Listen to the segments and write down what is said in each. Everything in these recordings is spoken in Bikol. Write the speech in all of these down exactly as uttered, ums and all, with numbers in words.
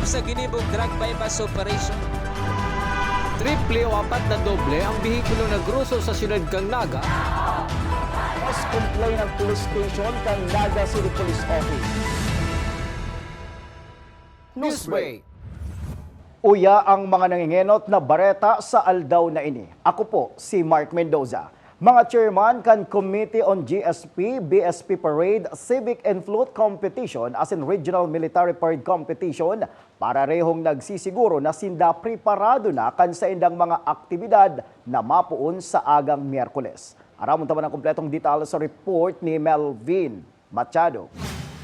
Sa ginibong drug buy-bust operation, triple o apat na doble ang bihikulo na gruso sa siyudad kan Naga. Mas complain ang police station kan Naga City Police Office. Newsbreak. Uya ang mga nangingenot na bareta sa aldaw na ini. Ako po si Mark Mendoza. Mga chairman kan Committee on G S P, B S P Parade, Civic and Float Competition asin Regional Military Parade Competition pararehong nagsisiguro na sinda preparado na kan saindang mga aktibidad na mapoon sa agang Miyerkules. Aramon ta man ang kompletong detalye sa report ni Melvin Machado.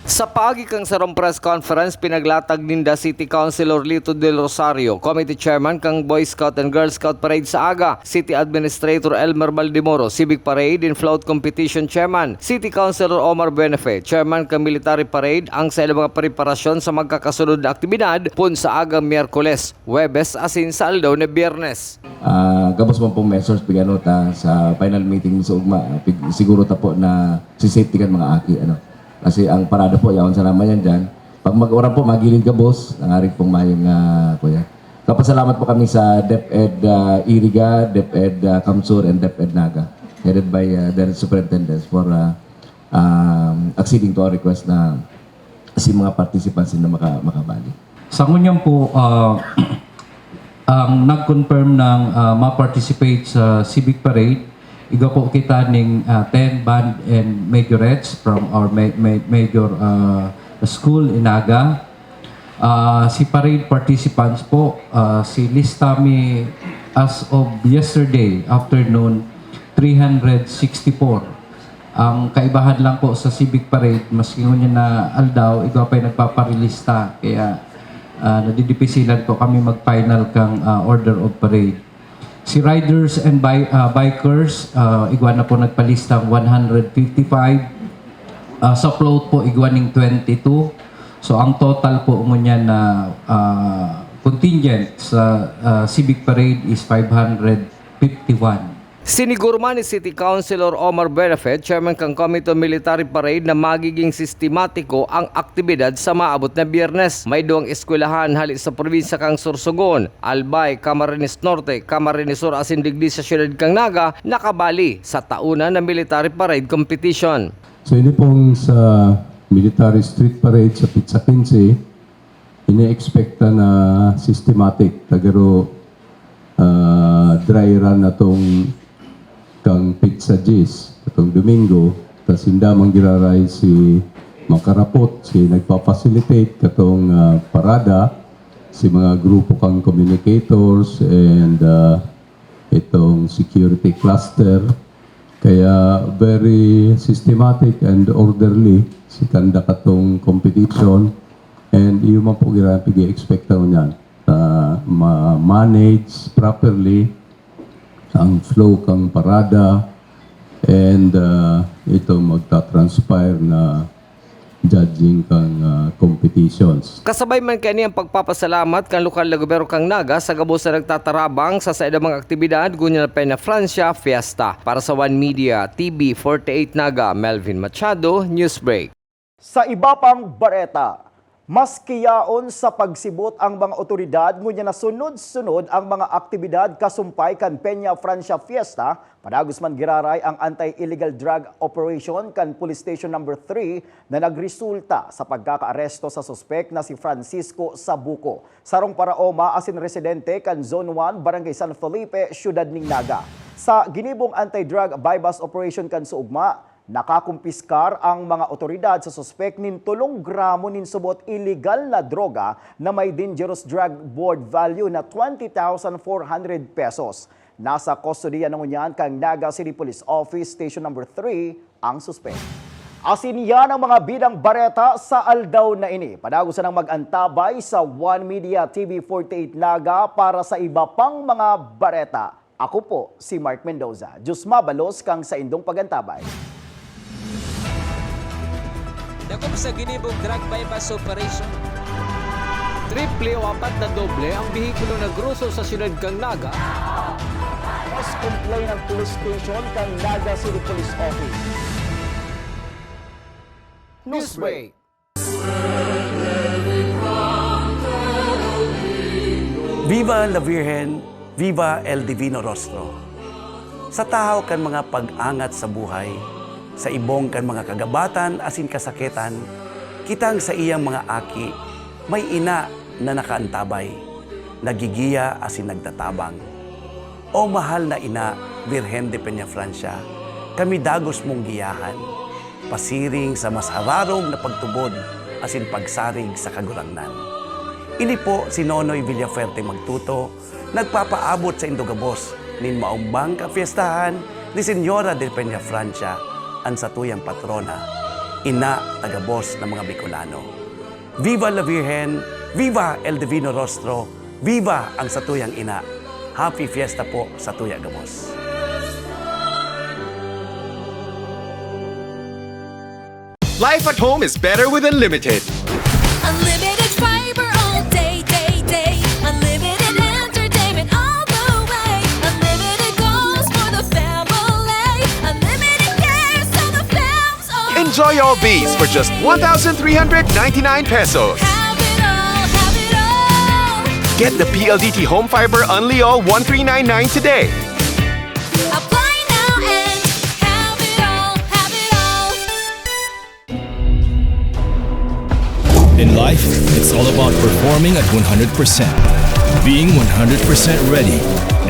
Sa paagi kan sarong press conference, pinaglatag ninda City Councilor Lito Del Rosario, Committee Chairman kan Boy Scout and Girl Scout Parade sa aga, City Administrator Elmer Baldemoro, Civic Parade and Float Competition Chairman, City Councilor Omar Buenafe, Chairman kan Military Parade, ang sa ilang mga preparasyon sa magkakasunod na aktibidad pun sa agang Miyerkules, Huwebes asin sa aldaw na Biyernes. Ah, gabos man pong measures pig-ano ta sa final meeting sa ugma, pig-, siguro ta po na si safety kan mga aki, ano. Kasi ang parada po, yaon sa naman yan dyan. Pag mag-oran po, magilid gabos, nangarig pong mayong, ah, kuya. Kapasalamat po kami sa DepEd, ah, Iriga, DepEd, ah, Kamsur, and DepEd Naga, headed by, ah, their superintendents for, ah, um, acceding to our request na si mga participants na maka-, makabali. Sa ngunyan po, ah, ang nag-confirm ng, ah, ma-participate sa Civic Parade, igwa po kita ning, ah, ten band and majorettes from our ma-, ma-, major, ah, school in Naga. Ah, si parade participants po, ah, si lista mi as of yesterday afternoon, three hundred sixty-four. Ang kaibahan lang po sa Civic Parade, maski ngunyan na aldaw, igwa pa'y nagpaparelista. Kaya, ah, nadidipisilan po kami mag-final kang, ah, order of parade. Si riders and bi-, ah, bikers, ah, igwa na po nagpalistang one hundred fifty-five. Ah, sa float po, igwa ning twenty-two. So, ang total po ngunyan na, ah, contingent sa, ah, Civic Parade is five hundred fifty-one. Siniguro man ni City Councilor Omar Buenafe, chairman kan Committee on Military Parade, na magiging sistematiko ang aktibidad sa maabot na Biyernes. May duwang eskwelahan hali sa probinsya kan Sorsogon, Albay, Camarines Norte, Camarines Sur asin digdi sa siyudad kan Naga nakabali sa tauna na military parade competition. So, ini pong sa military street parade sa Petsa Quince, ini-expect ta na systematic, ta garo, ah, dry run na tong kang Petsa Diyes, katong Domingo, ta sinda man giraray si Makarapot, si nagpa-facilitate katong, ah, parada, si mga grupo kang communicators and, ah, itong security cluster. Kaya very systematic and orderly si kanda katong competition. And iyo man po gira pig-expect ta niyan, ah, ma-manage properly ang flow kang parada and, ah, ito magta-transpire na judging kang, ah, competitions. Kasabay man kaini ang pagpapasalamat kan lokal na gobyerno kang Naga sa gabos na nagtatarabang sa saindang mga aktibidad ngunyan na Peña Francia Fiesta. Para sa One Media, T V forty-eight Naga, Melvin Machado, Newsbreak. Sa iba pang bareta, maski yaon sa pagsibot ang mga otoridad ngunyan na sunod-sunod ang mga aktibidad kasumpay kan Peña Francia Fiesta, padagos man giraray ang anti-illegal drug operation kan Police Station Number Three na nagresulta sa pagkakaaresto sa suspek na si Francisco Sabuco, sarong paraoma asin residente kan Zone One, Barangay San Felipe, Siyudad nin Naga. Sa ginibong anti-drug buy-bust operation kan suugma, nakakumpiskar ang mga otoridad sa suspek nin tolong gramo nin subot iligal na droga na may dangerous drug board value na twenty thousand four hundred pesos. Nasa kustodiya na ngunyan kan Naga City Police Office Station Number Three ang suspek. Asin yan ang mga bidang bareta sa aldaw na ini. Padagos sanang mag-antabay sa One Media T V forty-eight Naga para sa iba pang mga bareta. Ako po si Mark Mendoza. Diyos mabalos kang saindong pagantabay. Dakop sa ginibong drug buy-bust operation. Triple o apat na doble ang bihikulo na gruso sa siyudad kan Naga. Mas complain ang police station kan Naga City Police Office. Newsbreak. Viva la Virgen! Viva el Divino Rostro! Sa tahaw kan mga pag-angat sa buhay, sa ibong kan mga kagabatan asin kasakitan, kitang saiyang mga aki, may ina na nakaantabay, nagigiya asin nagtatabang. O mahal na ina, Birhen de Peñafrancia, kami dagos mong giyahan, pasiring sa mas hararog na pagtubod asin pagsarig sa Kagurangnan. Ini po si Nonoy Villafuerte Magtuto, nagpapaabot saindo gabos nin maombang kapyestahan ni Señora de Peñafrancia, an satuyang patrona, ina ta gabos na mga Bicolano. Viva la Virgen! Viva el Divino Rostro! Viva ang satuyang ina! Happy Fiesta po satuya gabos! Life at home is better with Unlimited. Unlimited fiber all day, day, day. Unlimited entertainment all the way. Unlimited goals for the family. Unlimited cares so the fam's all. Enjoy all these for just one thousand three hundred ninety-nine pesos. Have it all, have it all. Get the P L D T Home Fiber Unli All one three nine nine today. Apply now and have it all, have it all. In life, it's all about performing at one hundred percent, being one hundred percent ready,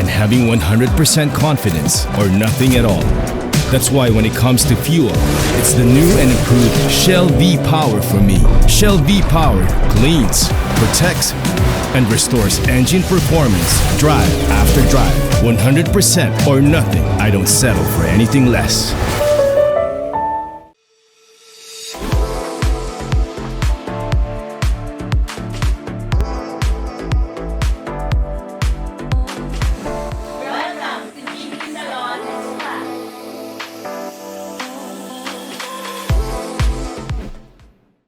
and having one hundred percent confidence or nothing at all. That's why when it comes to fuel, it's the new and improved Shell V Power for me. Shell V Power cleans, protects, and restores engine performance drive after drive. one hundred percent or nothing. I don't settle for anything less.